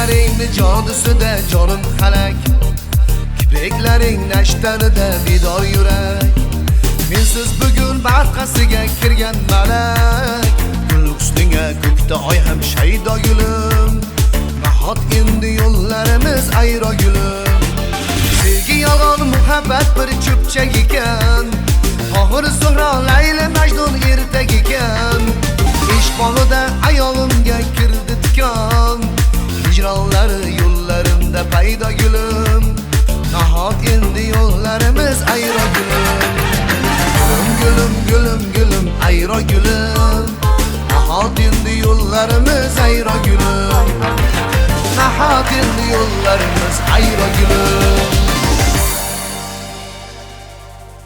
Kipriklaringni jodusida jonim halak, kipriklaring nashtarida bedor yurak. Mensiz bugun barqasiga kirgan malak, gul husningga ko'kda oy ham shaydo gulim. Nahot endi yo'llarimiz ayro gulim. Sevgi yolg'on, muhabbat bir cho'pchak ekan, Tohir Zuhro, Layli Majnun ertak ekan. Ish bog'ida ayolимga kirdi tikon, hijronlari yo'llarimda paydo gulim. Nahot endi yo'llarimiz ayro gulim. Gulim gulim gulim gulim ayro gulim. Nahot endi yo'llarimiz ayro gulim. Nahot endi yo'llarimiz ayro gulim.